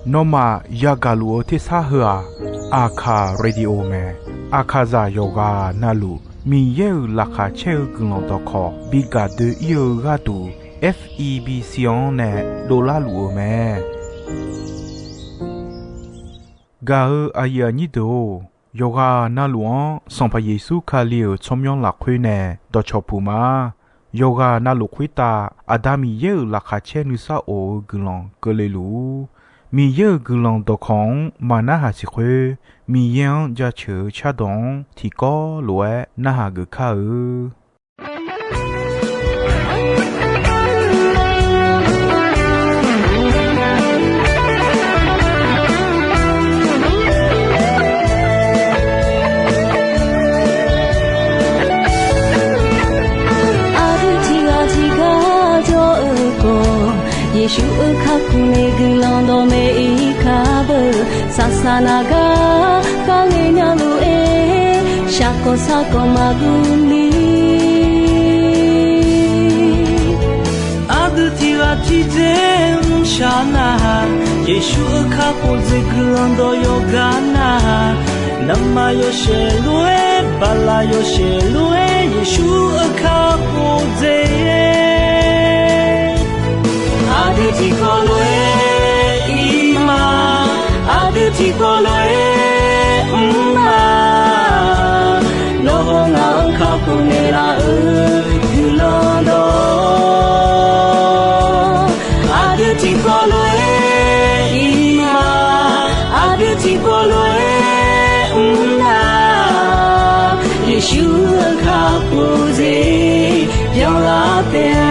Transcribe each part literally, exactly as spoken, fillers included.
Nawmaf yagaq luf-eu tersar heu-aq, Aqkaq Radio mae. Aqkaqzaq yawqghaq navluf Miqyaer-euq laqkhaq caer-eu guiqlanq dawqkawq bi gaq doe-ir-eu gharduq, F E B C-anr nae dovlar luf-eu mae. Gaq-eu aqyuif aqnyir deuq-or, yawqghaq navluf-anr Sanqpaq Yeqsur Kali-euq tsawrmyanr lafkhoer nae dawqcawq puq ma. Yawqghaq navluf khoertav Aqda Miqyaer-euq laqkhaq caer nuisar of-eu guiqlanq keuvle luf-ur. Miqyaer-euq guiqlanq dawqkawq-anr maqnarhaq siq khoer, Miqyaer-anr jaceuq-eu cardawq-anr tiqkawv lof-aer narhaq geuf kar-eu. Aqdui tiqghaq tiqgar jawr-eu khawf, Yeqsur-euq kakhof nae guiqlanq dawqmaeq-ir kar beu. Saqsaq naq gar kharle nya lof-aer, shaqkawq sarkawq maqguv ni. Aqdui tiqghaq tiqdzer mrshaq nar-aq, Yeqsur-euq kakhof dzaeq guiqlanq dawq yawqgar nar-aq, navmaqyawshaef lof-aer, baqlaqyawshaef lof-aer, Yeqsur-euq kakhof dzaeq. Aqdui tiqkawv lof-aer ir ma, aqdui tiqkawv lof-aer mr ma. Nawr hawr ngaq-anr kakhof naeqlaf-euq guiqlanq dawq, aqdui tiqkawv lof-aer ir ma, aqdui tiqkawv lof-aer mr na. Yeqsur-euq kakhof dzaeq byanlar taef-a.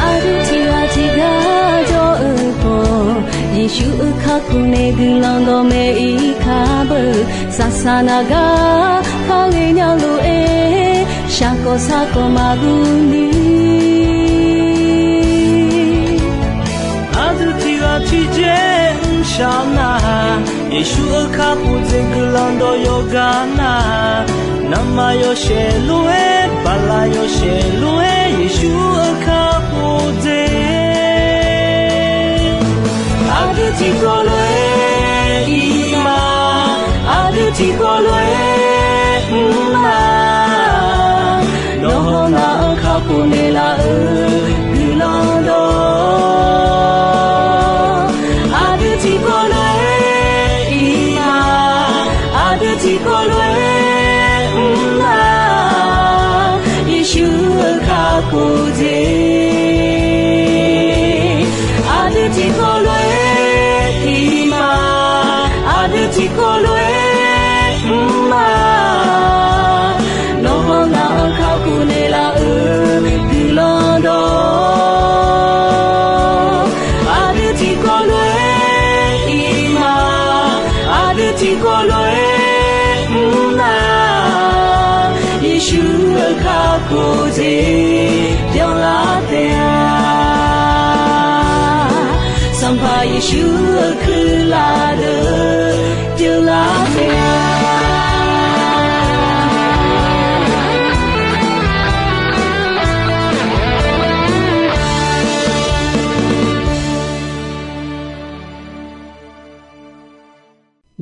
Aqdui tiqghaq tiqgar jawr-eu khawf, Yeqsur-euq kakhof nae guiqlanq dawqmaeq-ir kar beu. Saqsaq naq gar kharle nya lof-aer, shaqkawq sarkawq maqguv ni. Aqdui tiqghaq tiqdzer mrshaq nar-aq, Yeqsur-euq kakhof dzaeq guiqlanq dawq yawqgar nar-aq, navmaqyawshaef lof-aer, baqlaqyawshaef lof-aer, Yeqsur-euq kakhof dzaeq. Aqdui tiqkawv lof-aer ir ma, aqdui tiqkawv lof-aer mr ma. Nawr hawr ngaq-anr kakhof naeqlaf-euq guiqlanq dawq, aqdui tiqkawv lof-aer ir ma, aqdui tiqkawv lof-aer mr ma. Yeqsur-euq kakhof dzaeq, aqdui tiqkawv lof-aer ir ma, aqdui tiqkawv lof-aer mr ma. Nawr hawr ngaq-anr kakhof naeqlaf-euq guiqlanq dawq, aqdui tiqkawv lof-aer ir ma, aqdui tiqkawv lof-aer mr ma. Yeqsur-euq kakhof dzaeq byanlar taef-a. Sanqpaq Yeqsur-euq kuirlaf deuq byanlar taef-a.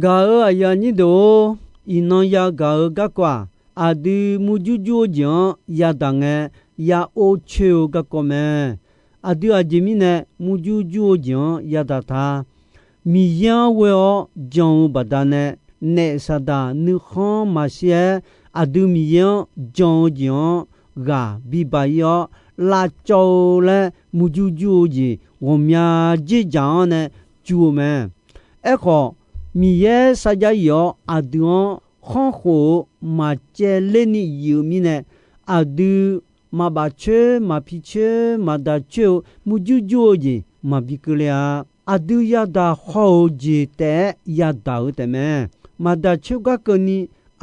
Gaq-euq aqyuif aqnyir deuq-or, iqnan yagaq-eu garkawv-aq, aqdui murjur jur-eu jeq-anr yadaq ngae, ya or coer-eu garkawv mae. Aqdui aqjeq mirnae murjur jur-eu jeq-anr yadaq ta. Miqyaer-anr ghoe-awr jan-eu baqdanae, naef Saqdaq nuikhanr maqshir-aer, aqdui Miqyaer-anr jan-eu jeq-anr ghaq bibaq-ir-awr, lavcawv-eu laer murjur jur-eu jeq ghawqmya dzerdzaq-anr nae jur-eu mae. Aerkhawf, Miqyaer sarjax yif-awr aqdui-anr khanrkhof-eu maqcaevler ni yif-eu mirnae, aqdui maqbaf coer, maqpi coer, maqdaq coer-eu murjur jur-eu jeq maqbi keuvle-a. Aqdui yadaq haw-euq jeq taef-aer yadaq-eu taefmae. Maqdaq coer gar keuvni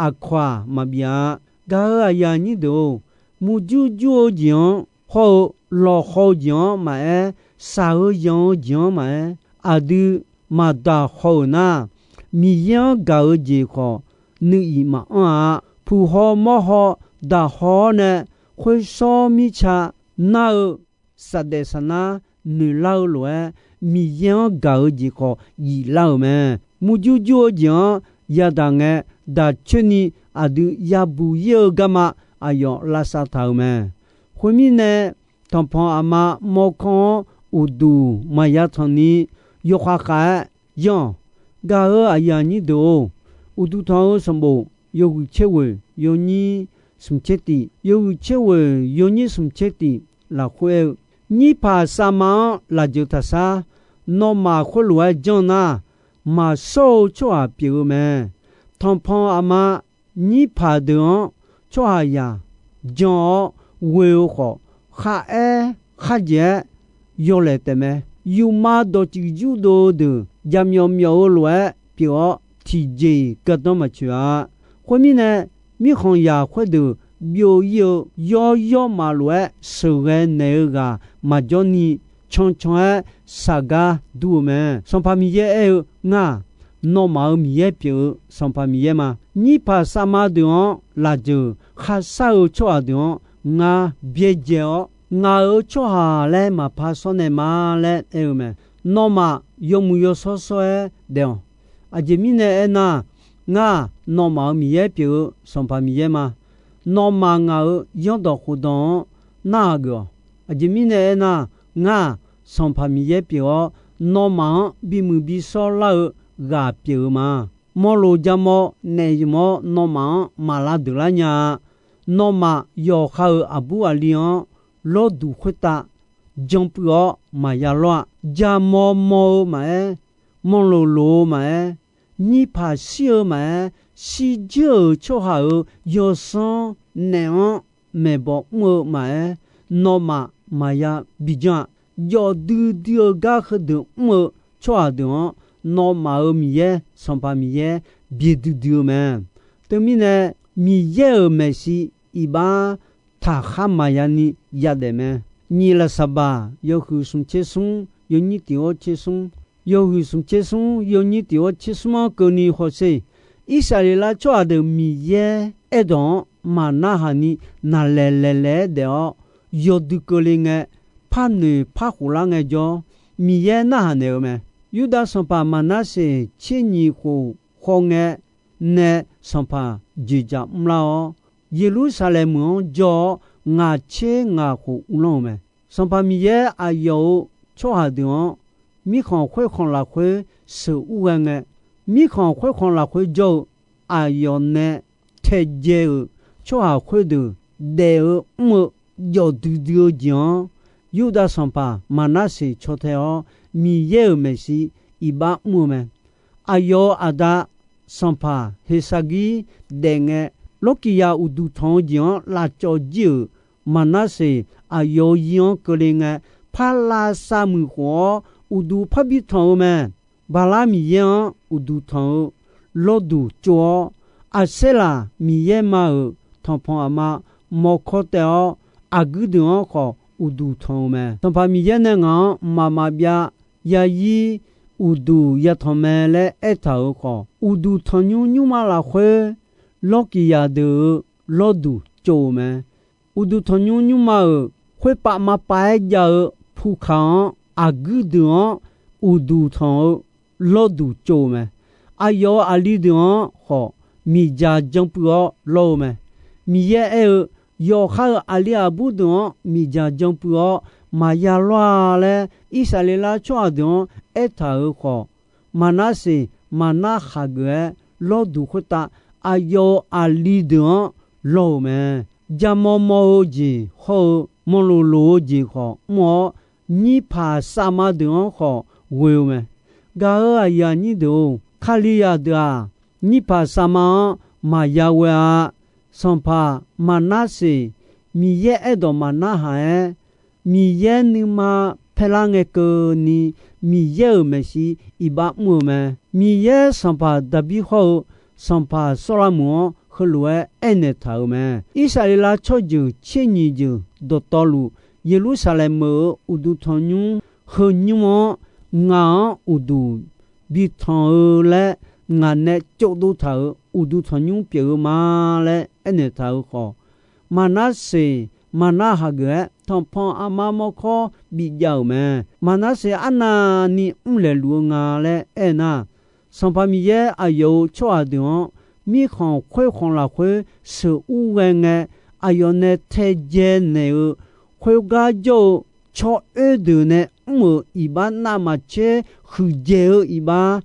aqkawq-aq maqbif-a. Gaq-euq aqyuif aqnyir deuq-or, murjur jur-eu jeq-anr hawr-eu, lawqhaw-eu jeq-anr maqaer, shaq-eu yanq-eu jeq-anr maqaer, aqdui maqdaq haw-euq nar, Miqyaer-anr gaq-eu jeq khawf nuiq iq maqanr-a. Puq haw mawr haw daq haw-awr nae, khoershawr mirtsa nar-eu saqdaef saqnar noeqlar-eu lof-aer, Miqyaer-anr gaq-eu jeq khawf yiflar-euq mae. Murjur jur-eu jeq-anr yadaq ngae, daq coerni aqdui yabuq ir-eu garma aqyawf lavsav taq-euq mae. Khoermirnae, tanqpanq aqma mawrkawr-anr uqduq maqya tanq ni, yawkhav khav-aer yanr-awq. Gaq-euq aqyuif aqnyir deuq-or, Uqduq tanq-eu sanqbof yawhuiq tser ghoeq yawnyir smq tser tif, yawhuiq tser ghoeq yawnyir smq tser tif lafkhoer aer-eu, Nyirpaq Savma-anr lafjeuq taqshar. Nawmaf khoerlof-aer janr nar, maqshawr-eu tsawrhaq pyeuf-eu mae. Tanqpanq aqma nyirpaq deuq-anr tsawrhaqzaq jan-awr ghoe-eu khawf, kharaer kharjeq-aer yawlaeq taefmae. Yufma dawqtsuif yurdov-eu deuq jaqmyawf myawf-eu lof-aer pyeuf-awr, tiqjeq-iq gardanr maqtsoeq-a. Khoermirnae, mirkhanqzaq khoerdeuq byov ir-eu yawr yawr maf lof-aer sheuqghae naeq-eu ghaq maqjawr ni, cancan-aer saqgar dur-eu mae. Sanqpaq Miqyaer aer-eu, Ngar-aq, nawmaf-euq Miqyaer pyeuf-eu Sanqpaq Miqyaer ma. Nyirpaq Savma deuq-anr lafjeuq kharshar-eu tsawrhaq deuq-anr ngar byaerdzae-awr, ngaq-euq tsawrhaq laer maqpar shawr nae ma laer aer-eu mae. Nawmaf yawmuiq yawshawr shawr-aer daef-awq. Aqjeq mirnae aernar, Ngar-aq, nawmaf-euq Miqyaer pyeuf-eu Sanqpaq Miqyaer ma. Nawmaf ngaq-euq zanrdawq khofdawq-anr narhaq geuf-awq. Aqjeq mirnae aernar, Ngar-aq, Sanqpaq Miqyaer pyeuf-awr, nawmaf-anr bimuiq bishawr lar-eu ghaq pyeuf-eu ma. Mawloq jamaw naef zmq-awr nawmaf-anr maq lavdeuq lar nya-a. Nawmaf yawqha-euq aqbur aqli-anr lawrduq khoertav janpuiv-awr maqya lawr-a. Jamaw maw-eu maqaer, mawloq loq-eu maqaer, nyirpaq shir-eu maqaer, shirjuir-euq tsawrhaq-euq yawsanr naef-anr maeqbawq mr-eu maqaer, nawmaf maqya bijanr-a. Jawf duidui-eu gar heudeuq mr-eu tsawrhaq deuq-anr, nawmaf-euq Miqyaer, Sanqpaq Miqyaer byaerdui dui-eu mae. Teumirnae, Miqyaer-euq maeqshi iqbax taqkhar maqya ni yadaef mae. Nyiq Lafsaqbaq yawhuiq smq tser smr yawnyir tiq-awr tser smr, yawhuiq smq tser smr yawnyir tiq-awr tser smr-anr keuvni hawsher. Irsaqleqlav tsawrhaq deuq Miqyaer aerdawq-anr maqnarhaq ni naqlaeq laeqlaeq-aer daef-awr, yawdui keuvle ngae, par noeq par khof lar ngaejawr, Miqyaer narhaq naeq-eu mae. Yurdav sanqpaq Maqnarseq tser nyiq khof khaw ngae, nae sanqpaq dzoeqdzaq mrlar-awr, Yeqlursaqlaeq meuq-anr jawr-awr, ngaq tser ngaq khof uvlanr-eu mae. Sanqpaq Miqyaer aqyawf-euq tsawrhaq deuq-anr mirkhanq khoerkhanq lafkhoer sheuqur ghae ngae, mirkhanq khoerkhanq lafkhoer jawr-eu aqyawf nae taedzae-euq tsawrhaq khoerdeuq daef-eu mr-eu jawf duidui-eu jeq-anr, Yurdav sanqpaq Maqnarseq caw tae-awr, Miqyaer-euq maeqshi iqbax mr-eu mae. Aqyawf-euq aqda sanqpaq Heqsaqgir daef ngae, Lawrkiqyaq uqduq tanq-eu jeq-anr lavcawv jir-euq Maqnarseq aqyawf-euq zir-anr keuvle ngae, par lavsav muiq khof-awr, uqduq parbi tanq-eu mae. Baqlar miqyaer-anr uqduq tanq-eu lawrduq tsov-awr, Aqsaerlaq miqyaer ma-euq tanqpanq aqma mawrkawr taev-awr, aqguir deuq-anr khawf uqduq tanq-eu mae. Sanqpaq Miqyaer nae ngaq-anr mqmaq maqbyav yazir uqduq yatanq mae laer aertaq-euq khawf, uqduq tanqnymr nymrma lafkhoer lawrkiqzaq deuq-euq lawrduq tsov-euq mae. Uqduq tanqnymr nymrma-euq khoerpav maqpav-aer jav-eu pukaq-anr, aqguir deuq-anr uqduq tanq-eu lawrduq tsov-eu mae. Aqyawf-euq aqli deuq-anr khawf, miqdzaq janpuiv-awr lawr-eu mae. Miqyaer aer-eu, yawqha-euq aqli aqbur deuq-anr miqdzaq janpuiv-awr maqya lawr-a laer, Irsaqleqlav tsawrhaq deuq-anr aertaq-euq khawf, Maqnarseq maqnar khaqgeuf-aer lawrduq khoertav aqyawf-euq aqli deuq-anr lawr-euq mae. Jamaw maw-eu jeq hawr-eu, manqloq loq-eu jeq khawf mr-awr, nyirpaq savma deuq-anr khawf ghoe-eu mae. Gaq-euq aqyuif aqnyir deuq-or, Kalizaq deuq-aq, nyirpaq savma-anr maqya ghoe-a. Sanqpaq Maqnarseq Miqyaer aerdawq maqnarhaq-aer, Miqyaer nuima paerlar ngae keuvni, Miqyaer-euq maeqshi iqbax mr-eu mae. Miqyaer sanqpaq Daqbir hawr-eu sanqpaq Sawrlameuq-anr heulof-aer aernaeq taq-euq mae. Irsaqleqlav tsawrjeuq tser nyiq jeuq dawqtawvluf, Yeqlursaqlaeq meuq-euq uqduq tanqnymr heu nymr-anr ngaq-anr uqduq bi tanq-eu laer, ngaq nae tsovdov taq-euq uqduq tanqnymr pyeuf-eu ma laer aernaeq taq-euq khawf, Maqnarseq maqnar hageuf-aer tanqpanq armar mawrkawr bijav-euq mae. Maqnarseq arnavni mrlaeq luf-eu nga laer aernar, Sanqpaq Miqyaer aqyawf-euq tsawrhaq deuq-anr mirkhanq khoerkhanq lafkhoer sheuqur ghae ngae, aqyawf nae taedzae naeq-eu khoergar jawr-eu tsawroer deuq nae mr-euq iqbax navmaqtser huiqdzaeq-eu iqbax,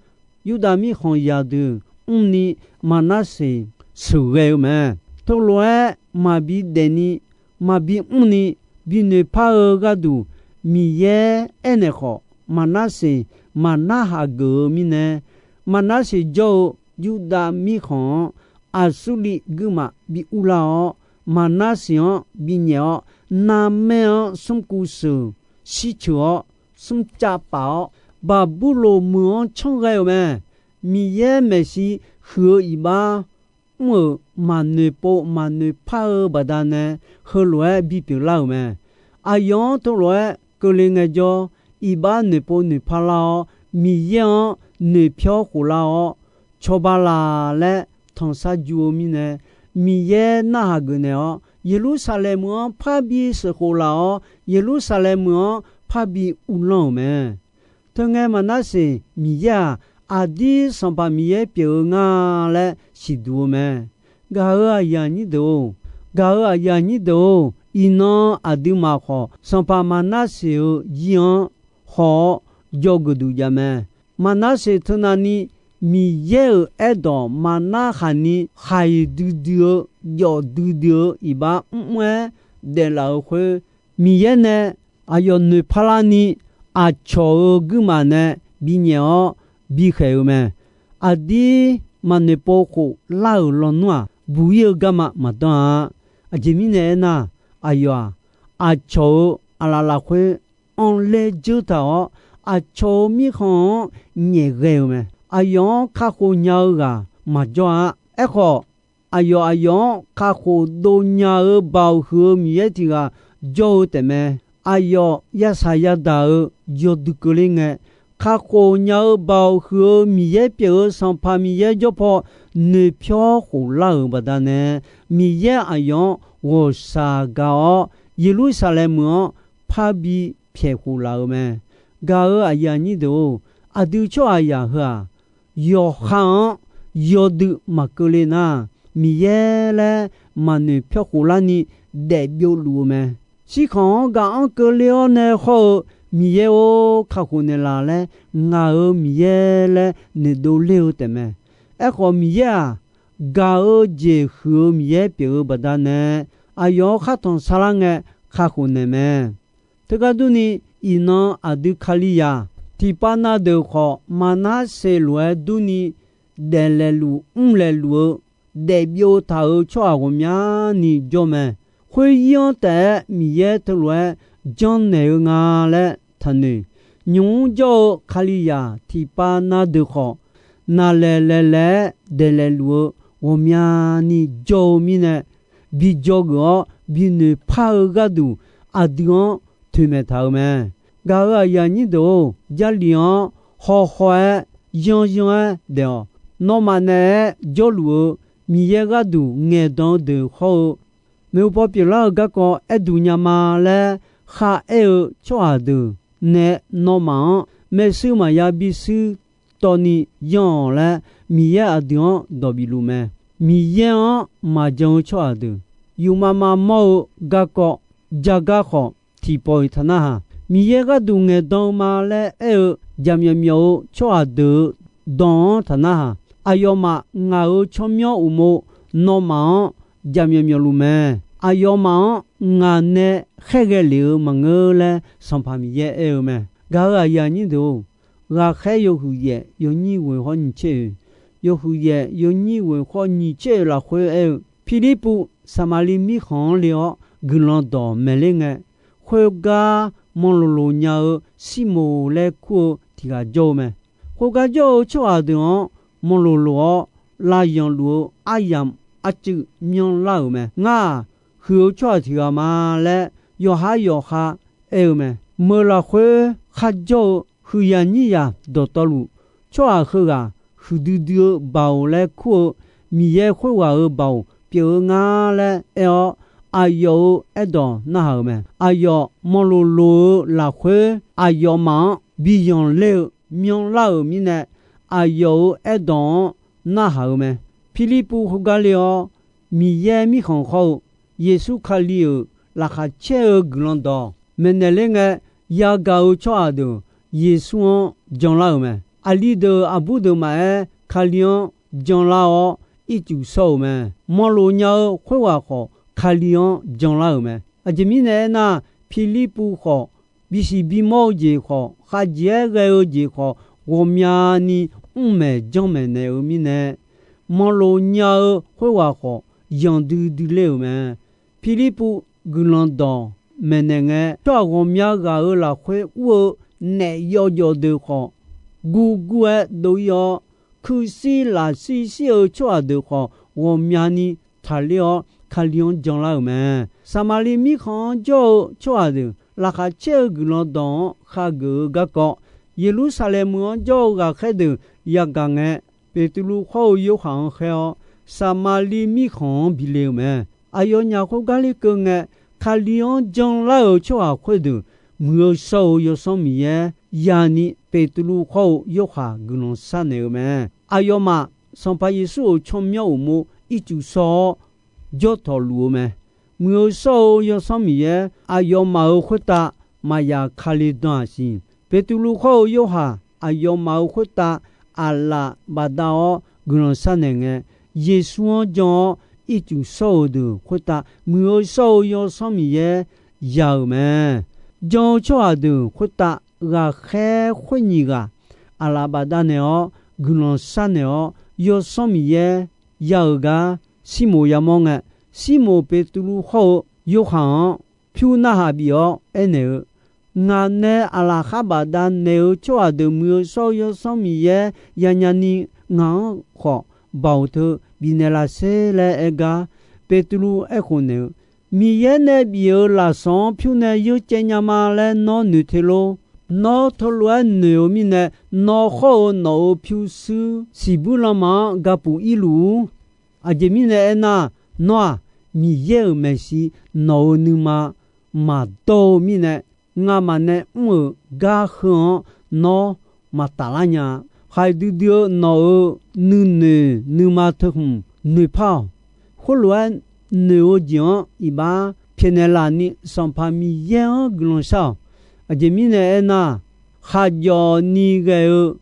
Yurdav mirkhanq zaqdeuq mrni Maqnarseq sheuqghae-eu mae. Teulof-aer maqbi daefni, maqbi mrni, bi noeqpar-eu gharduq Miqyaer aernaeq khawf, Maqnarseq maqnar hageuf-eu mirnae, Maqnarseq jawr-eu Yurdav mirkhanq-anr Aqsurliv guirmaf bi urlar-awr, Maqnarseq-anr binyaef-awr, narmaer-anr smrkuv sheuq shirceuq-awr, smrcav paf-awr, Baqburloq meuq-anr canr ghae-euq mae. Miqyaer maeqshi huiq-eu iqbax mr-euq maqnoeq pov maqnoeq par-eu baqdanae, heulof-aer bipyeuf lar-euq mae. Aqyawf-anr teulof-aer keuvle ngaejawr, iqbax noeqpov noeqpar lar-awr, Miqyaer-anr noeqpyawr khoflar-awr, cawba laq laer tanqsar ju-eu mirnae, Miqyaer narhaq geuf naeq-awr, Yeqlursaqlaeq meuq-anr parbi sheuqkhof laf-awr, Yeqlursaqlaeq meuq-anr parbi uvlanr-euq mae. Teungae Maqnarseq Miqyaer-aq, aqdir Sanqpaq Miqyaer pyeuf-eu nga laer siqduq-eu mae. Gaq-euq aqyuif aqnyir deuq-or, gaq-euq aqyuif aqnyir deuq-or, iqnan aqduimaf khawf, sanqpaq Maqnarseq-euq zir-anr haw-awr dzawgeuf duq jav mae. Maqnarseq teunavni Miqyaer-euq aerdawq maqnar khaqni khaq-iq duidui-eu, jawf duidui-eu iqbax mrmr-aer daeflaf-euq khoer, Miqyaer nae aqyawf noeqpar larni, aqcawq-euq guirmaf nae binyaef-awr bikhaeq-eu mae. Aqdir maqnoeq pov khof lar-euq lawnmr-aq, buq-ir-eu garma maqdanr-a. Aqjeq mirnae aernar, aqyawf-aq, aqcawq-euq aqlaf lafkhoer anrler dzeur taq-awr, aqcawq-euq mirkhanq-anr nyaef ghae-eu mae. Aqyawf-anr kakhof nya-eu ghaq maqjawr-a. Aerkhawf, aqyawf aqyawf-anr kakhof dov nya-eu Baoq huiq-eu Miqyaer tiq ghaq jawr-eu taefmae. Aqyawf yasaq yadaq-eu yawdui keuvler ngae, kakhof nya-eu Baoq huiq-eu Miqyaer pyeuf-eu Sanqpaq Miqyaer jawr paw noeqpyawr khoflar-euq baqdanae, Miqyaer aqyawf-anr ghawqshaq gaq-awr, Yeqlursaqlaeq meuq-anr parbi pyaeq khof laf-eu mae. Gaq-euq aqyuif aqnyir deuq-or, aqdui tsawrhaqzaq heu-aq, yawqha-anr yawdui maqkeuvle nar, Miqyaer laer maqnoeq pyawr khof larni daefbyov luf-eu mae. Shirkhanq-anr gaq-anr keuvle-awr nae hawr-eu, Miqyaer-or, kakhof naeqlaf laer ngaq-euq Miqyaer laer noeqdov ler-eu taefmae. Aerkhawf, Miqyaer-aq, gaq-eu jeq huiq-eu Miqyaer pyeuf-eu baqdanae, aqyawf-anr khartanq sarlar ngae kakhof naeq mae. Teugar durni, iqnan aqdui Kalizaq tiqpav na deuq khawf, Maqnarseq lof-aer durni daeflaeq luf mrlaeq luf-eu daefbyov taq-euq tsawrhaq ghawqmyani jawr mae. Khoer-ir-anr taef-aer Miqyaer teulof-aer janrnaeq-eu nga laer taqnoeq. Nymq-mr jawr-eu Kalizaq tiqpav na deuq khawf, naqlaeq laeqlaeq-aer daeflaeq luf-eu ghawqmyani jawr-eu mirnae, bi dzawgeuf-awr bi noeqpar-eu gharduq aqdui-anr toeqmaeq taq-eu mae. Gaq-euq aqyuif aqnyir deuq-or, Jarlif-anr hawhaw-aer yanryanr-aer daef-awq. Nawmaf naeq-aer jawrluf-eu Miqyaer gharduq ngaeqdan-eu deuq hawr-eu, maeqhu paw pyeuflar-eu garkawv aer duq nya ma laer kharaer-eu tsawrhaq deuq nae nawmaf-anr maershuir maqya bishuir tawv ni yanr-awq laer, Miqyaer aqdui-anr dawq bif luf mae. Miqyaer-anr maqjan-eu tsawrhaq deuq, yufmav mav mawr-eu garkawv jagar khawf tiqpawf-iq taq narhaq, Miqyaer gharduq ngaeqdan-eu ma laer aer-eu jaqmyawf myawf-eu tsawrhaq deuq-euq dawq-anr taq narhaq, aqyawfmaf ngaq-euq tsawrmyanr uqmov nawmaf-anr jaqmyawf myawf luf mae. Aqyawfmaf-anr ngaq nae khaerghae lef-eu maqngeur laer Sanqpaq Miqyaer aer-eu mae. Gaq-euq aqyuif aqnyir deuq-or, ghaqkhaer yawhuiq yaef yawnyir ghoeq hawr nyiq tser oeq, yawhuiq yaef yawnyir ghoeq hawr nyiq tser oeq lafkhoer aer-eu, Pirlirpuv Saqmaqliv mirkhanq-anr le-awr, guiqlanq dawq maeqler ngae, khoergar manqloqloq nya-eu Sirmoq laer kur-eu tiq ghaq jawr-eu mae. Khoergar jawr-eu tsawrhaq deuq-anr manqloqloq-awr, lav yanqluf-eu aryamq arcuiv myanrlar-euq mae. Ngar-aq, huiq-eu tsawrhaq tiq ghaq ma laer, yawqhar yawqha aer-eu mae. Meuq lafkhoer kharjawr-eu huiqyaq nyiryaq dawqtawvluf, tsawrhaq heughaq huiqdui dui-eu baoq laer kur-eu Miqyaer khoerghaq-euq baoq pyeuf-eu ngar laer aer-awr, aqyawf-euq aerdawq narhaq-euq mae. Aqyawf manqloqloq-eu lafkhoer, aqyawfmaf-anr bi yanqler-eu myanrlar-euq mirnae, aqyawf-euq aerdawq-anr narhaq-euq mae. Pirlirpuv khoergar le-awr, Miqyaer Mirkhanq hawr-eu Yeqsur Kali-euq laqkhaq caer-eu guiqlanq dawq maeqnaeq ler ngae, yagaq-eu tsawrhaq deuq Yeqsur-anr janlar-euq mae. Aqli deuq aqbur deuq maqaer, Kali-anr janlar-awr ircuf shawr-euq mae. Manqloq nya-eu khoerghaq khawf, Kali-anr janlar-euq mae. Aqjeq mirnae aernar, Pirlirpuv khawf, bisiq bimawr-eu jeq khawf, khavjeq-aer ghae-eu jeq khawf, ghawqmyani mrmaeq janrmaeq naeq-eu mirnae, manqloq nya-eu khoerghaq khawf, yanqdui dui ler-euq mae. Pirlirpuv guiqlanq dawq maeqnaeq ngae, tsawrhaq ghawqmya ghaq-euq lafkhoer ur-eu naef yawjawf deuq khawf, gurgur-aer dov-ir-awr, kuirshir lafshir shir-eu tsawrhaq deuq khawf, ghawqmyani taqler-awr Kali-anr janlar-euq mae. Saqmaqliv mirkhanq-anr jawr-eu tsawrhaq deuq laqkhaq caer-eu guiqlanq dawq-anr khageuf-eu garkawv, Yeqlursaqlaeq meuq-anr jawr-eu ghaqkhaer deuq yagaq ngae, Beqtuvluv khawr-eu Yorhaq-anr khaer-awr, Saqmaqliv mirkhanq-anr bi le-eu mae. Aqyawfnyaf khoergar ler keuv ngae, Kali-anr janlar-euq tsawrhaq khoerdeuq, Muiq-eu shawr-eu Yawsanr Miqyaer yani Beqtuvluv khawr-eu Yorhaq guiqlanq sharnaeq-eu mae. Aqyawfmaf Sanqpaq Yeqsur-euq tsawrmyanr uqmov ircuf shawr-awr jawr tawqluf-eu mae. Muiq-eu shawr-eu Yawsanr Miqyaer aqyawfmaf-euq khoertav maqya Kali dan-aq siq. Beqtuvluv khawr-eu Yorhaq aqyawfmaf-euq khoertav aqlaf bafdav-awr guiqlanq sharnaeq ngae, Yeqsur-anr jan-awr ircuf shawr-euq deuq khoertav Muiq-eu shawr-eu Yawsanr Miqyaer ya-euq mae. Jan-eu tsawrhaq deuq khoertav ghaqkhaer khoer nyiq ghaq aqlaf bafdav naeq-awr guiqlanq sharnaeq-awr, Yawsanr Miqyaer ya-euq gar Sirmoq yamawr ngae, Sirmoq Beqtuvluv khawr-eu Yorhaq-anr pyur narhaq bif-awr aernaeq-eu, Ngaq nae aqlaf khar bafdav naeq-eu tsawrhaq deuq Muiq-eu shawr-eu Yawsanr Miqyaer yanya ni ngaq-anr khawf baoq teu bifnaeq laf sher laer aer gar, Beqtuvluv aerkhof naeq-eu, Miqyaer nae bif-euq lafsawq-anr pyur nae yeur caev nya ma laer nawr noeq te lor. Nawr teulof-aer noeq-eu mirnae, nawr khawr-eu nawq-euq pyurshuir siqbuir lanma-anr gapuf irluf-ur. Aqjeq mirnae aernar, nawr-aq, Miqyaer-euq maeqshi nawq-euq nuima maqdawr-eu mirnae, ngamaf nae mr-euq gar heu-anr nawr maqtaf lar nya-a. Khaqdui dui-eu nawq-euq nuinoeq nuima teuhmq noeqpar-awq. Khoerlof-aer noeq-eu jeq-anr iqbax pyaeqnaeq laf ni Sanqpaq Miqyaer-anr guiqlanq shar-awq. Aqjeq mirnae aernar, khaqjawf ni ghae-eu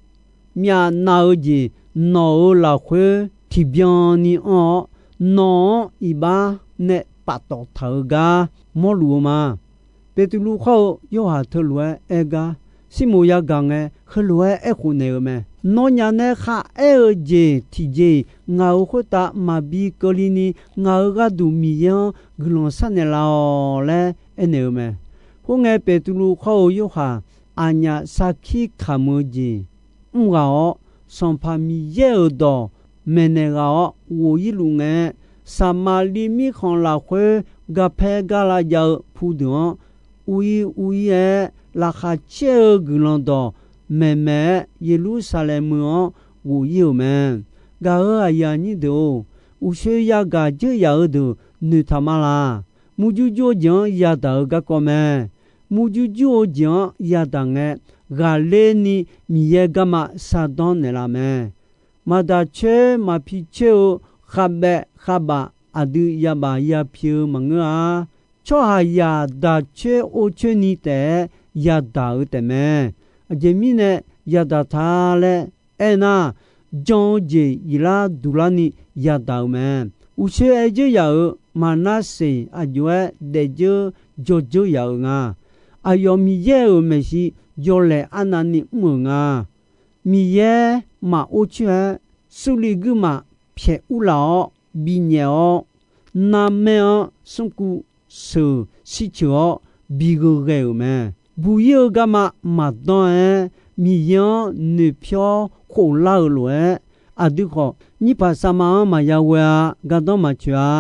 myavnav-eu jeq nawq-euq lafkhoer tiqbyan ni anr-awr, nawq-anr iqbax nae paftawf taq-eu gar mawrluf-eu ma. Beqtuvluv khawr-eu Yorhaq teulof-aer aer gar, Sirmoq yagaq ngae, heulof-aer aerkhof naeq-eu mae. Nawnyaf nae kharaer-eu jeq tiqjeq-iq ngaq-euq khoertav maqbi keuvli ni, ngaq-euq gharduq Miqyaer-anr guiqlanq sharnaeq laf-awq laer aernaeq-eu mae. Khoerngae, Beqtuvluv khawr-eu Yorhaq aqnyaf sarkir kamq-eu jeq mr ghaq-awr, Sanqpaq Miqyaer-euq dawq maeqnaeq ghaq-awr ghof-ir luf ngae, Saqmaqliv mirkhanq lafkhoer garpaer gar lavjav-eu pudeuq-anr, ur-ir ur-ir-aer laqkhaq caer-eu guiqlanq dawq maeqmaeq-aer, Yeqlursaqlaeq meuq-anr ghof-ir-euq mae. Gaq-euq aqyuif aqnyir deuq-or, uqshoe yagaq dzeur yaf-eu deuq noeqtaq ma laq. Murjur jur-eu jeq-anr yadaq-eu garkawv mae. Murjur jur-eu jeq-anr yadaq ngae, ghaqler ni Miqyaer garma shardanr naeqlaf mae. Maqdaq coer maqpi coer-eu khavbaev khavbaf aqdui yabaf yapi-eu maqngeur-a. Tsawrhaqzaq daq coer or coer ni taef-aer yadaq-eu taefmae. Aqjeq mirnae yadaq ta laer aernar, jan-eu jeq iqlar duq larni yadaq-euq mae. Uqshoe aer dzeur yaf-euq Maqnarseq aqjox-aer daef dzeur jawr dzeur yaf-euq nga. Aqyawf Miqyaer-euq maeqshi yawlaeq arnavni mr-euq nga. Miqyaer maqor coer-aer, Surliv guirmaf pyaeq urlaf-awr binyaef-awr, narmaer-anr smrkuv sheuq shirceuq-awr bigheu ghae-euq mae. Buq-ir-eu garma maqdanr-aer, Miqyaer-anr noeqpyawr khof lar-euq lof-aer, aqdui khawf nyirpaq sarma-anr maqya ghoe-a. Gardanr maqtsoeq-a.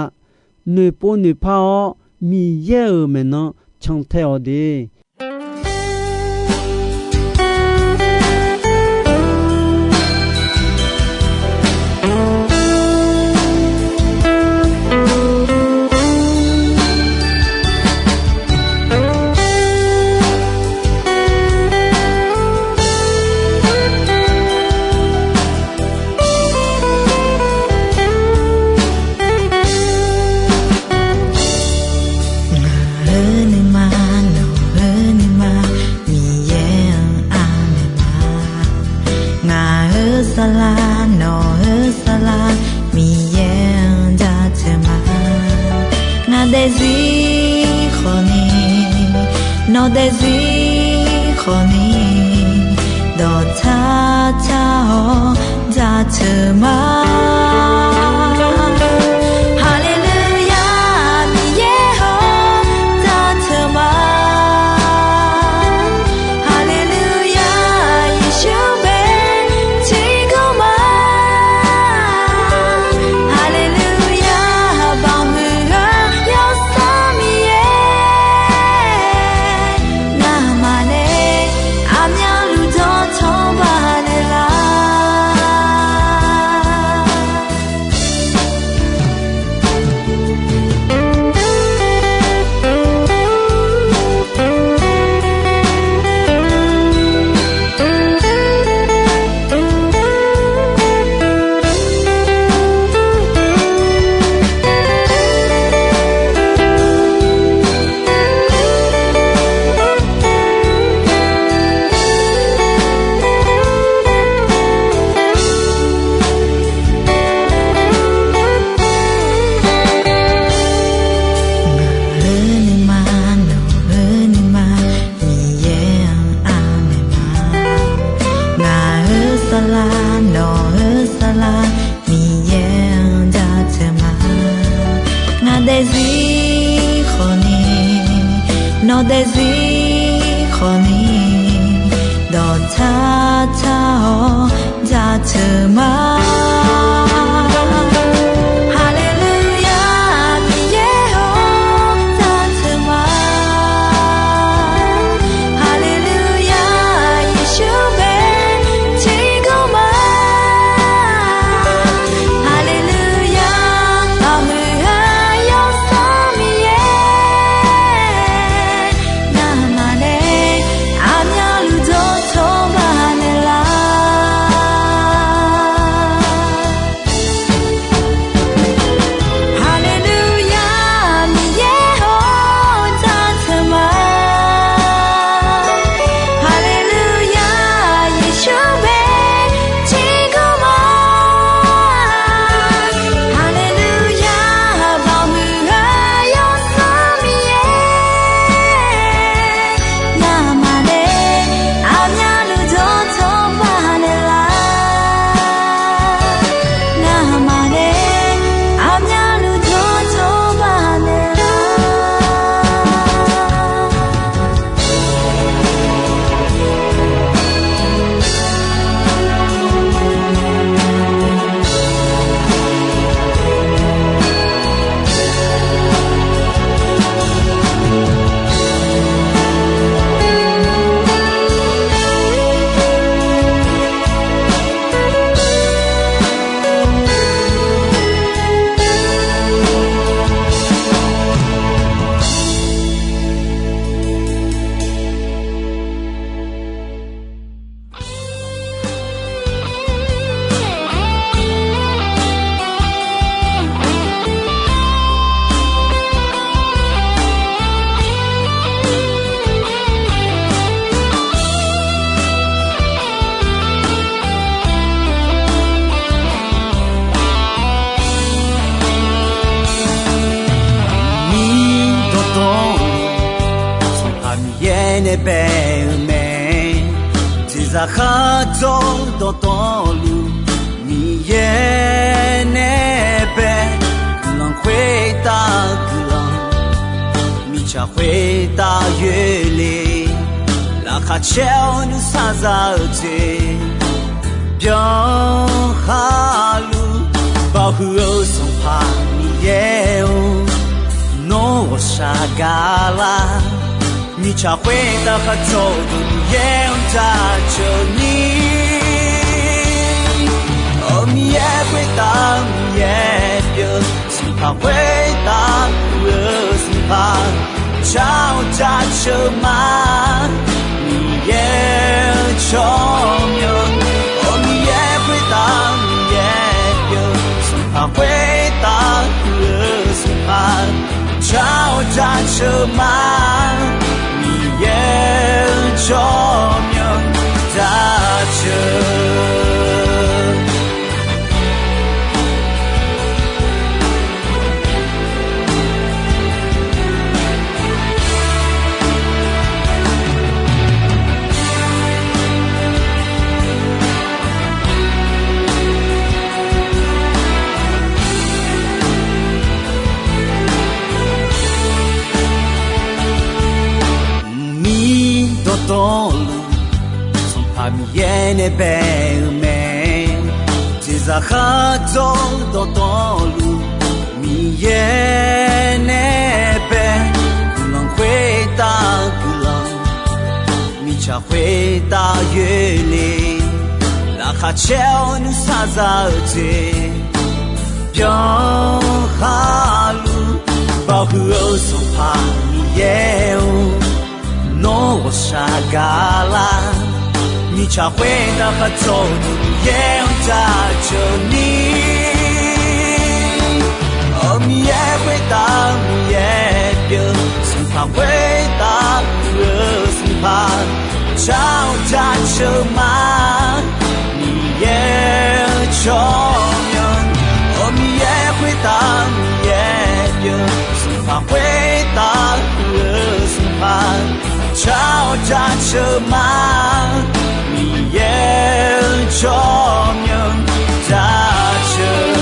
Noeqpov noeqpar-awr, Miqyaer-euq maeqnan cantae-awq de. Ngaq-euq nuima, nawq-euq nuima, Miqyaer-anr anaeq ma. Ngaq-euq saflar, nawq-euq saflar, Miqyaer-anr jaceuq ma. Ngaq daefzir khawfni, nawq daefzir khawfni, dawqtsar tsar-awr jaceuq ma. Haleluya, Miqyaer-awr jaceuq ma. Haleluya, Yeqsur bae tiqkawv ma. Haleluya, baqmuiq-eu Yawsanr Miqyaer, ngamaf nae aqmyanluf dawqtawq baqnaeq lar. Ngaq-euq nuima, nawq-euq nuima, Miqyaer-anr anaeq ma. Ngaq-euq saflar, nawq-euq saflar, Miqyaer-anr jaceuq ma. Ngaq daefzir khawfni, nawq daefzir khawfni, dawqtsar tsar-awr jaceuq ma. Haleluya, Miqyaer-awr jaceuq ma. Haleluya, Yeqsur bae tiqkawv ma. Haleluya, baqmuiq-eu Yawsanr Miqyaer, ngamaf nae aqmyanluf dawqtawq baqnaeq lar. Haleluya, Miqyaer-awr jaceuq ma. Haleluya, Yeqsur bae tiqkawv ma. Haleluya, baqmuiq-eu Yawsanr Miqyaer, ngamaf nae aqmyanluf dawqtawq baqnaeq lar. Ngamaf nae aqmyanluf dawqtawq baqnaeq lar. Miqyaer dawqtawvluf, Sanqpaq Miqyaer nae bae-eu mae. Jeqzaq kharjawr dawqtawvluf, Miqyaer nae bae. Guiqlanq khoertav guiqlanq, Tsaq khoertav yoerle, laqkhaq caer-awr nuisar za-eu jeq byan khaluf, baoq huiq-eu Sanqpaq Miqyaer-or, nawr ghawqshaq gaqlar. Mirtsaq khoertav khar cawq-eu Miqyaer-anr jaceuq ni, Aqmiqyaer khoertav Miqyaer pyeuf, Sanqpaq khoertav huiq-eu Sanqpaq, car-awr jaceuq ma. Miqyaer-eu tsawrmyanr, Aqmiqyaer khoertav Miqyaer pyeuf, Sanqpaq khoertav huiq-eu Sanqpaq, car-awr jaceuq ma. Miqyaer-eu tsawrmyanr jaceuq Mqmir dawqtawvluf, Sanqpaq Miqyaer nae bae-eu mae. Jeqzaq khar jawr-eu dawqtawvluf, Miqyaer nae bae. Guiqlanq khoertav guiqlanq, mirtsaq khoertav yoerle, laqkhaq caer-awr nuisar za-eu jeq byan khaluf, baoq huiq-eu Sanqpaq Miqyaer-or, nawr ghawqshaq gaqlar. Mirtsaq khoertav khar cawq-eu Miqyaer-anr jaceuq ni, Aqmiqyaer khoertav Miqyaer pyeuf, Sanqpaq khoertav huiq-eu Sanqpaq, car-awr jaceuq ma. Miqyaer-eu tsawrmyanr, Aqmiqyaer khoertav Miqyaer pyeuf, Sanqpaq khoertav huiq-eu Sanqpaq, car-awr jaceuq ma. Miqyaer-eu tsawrmyanr jaceuq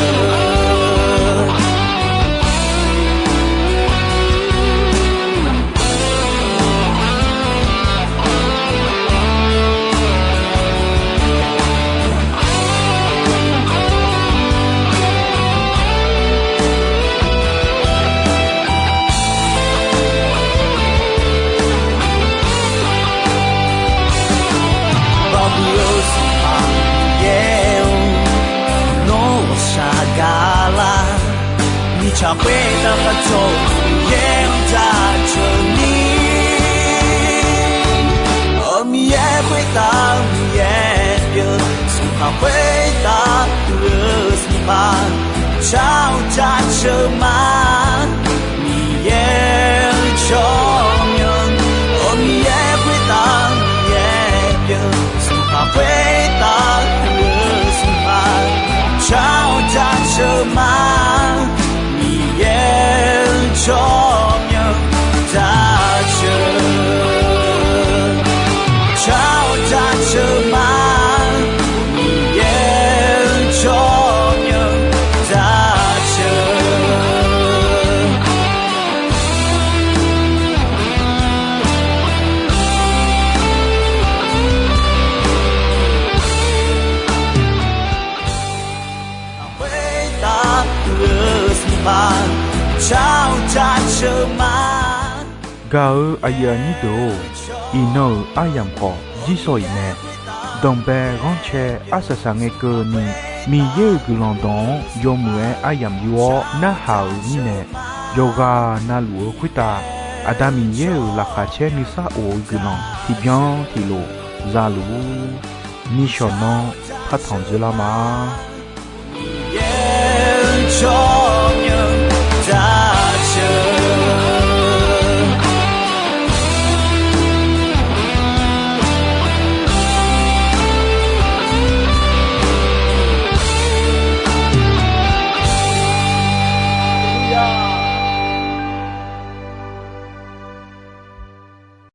Baoq huiq-eu Sanqpaq Miqyaer-or, nawr ghawqshaq gaqlar. Mirtsaq khoertav khar cawq-eu Miqyaer-anr jaceuq ni, Aqmiqyaer khoertav Miqyaer pyeuf, Sanqpaq khoertav huiq-eu Sanqpaq, car-awr jaceuq ma. Miqyaer-eu tsawrmyanr, Aqmiqyaer khoertav Miqyaer pyeuf, Sanqpaq khoertav huiq-eu Sanqpaq, car-awr jaceuq ma. Miqyaer-eu tsawrmyanr jaceuq, car-awr jaceuq ma. Miqyaer-eu tsawrmyanr jaceuq khoertav huiq-eu Sanqpaq, car-awr jaceuq ma. Gaq-eu aqyuif aqnyir deuq-or, iqnan-euq aryamq khawf jirsawq iq mae. Danqbae ghanrcae arsaq saq ngae keuvni, Miqyaer-euq guiqlanq dawq-anr yawmuiq-aer aryamq yur-awr narhaq-euq mirnae, yawqghaq na luf-eu khoertav Aqda Miqyaer-euq laqkhaq caer nuisar of-eu guiqlanq tiqbyan tiqlof za luf-ur. Nishawq nanr partanq dzeurlar ma.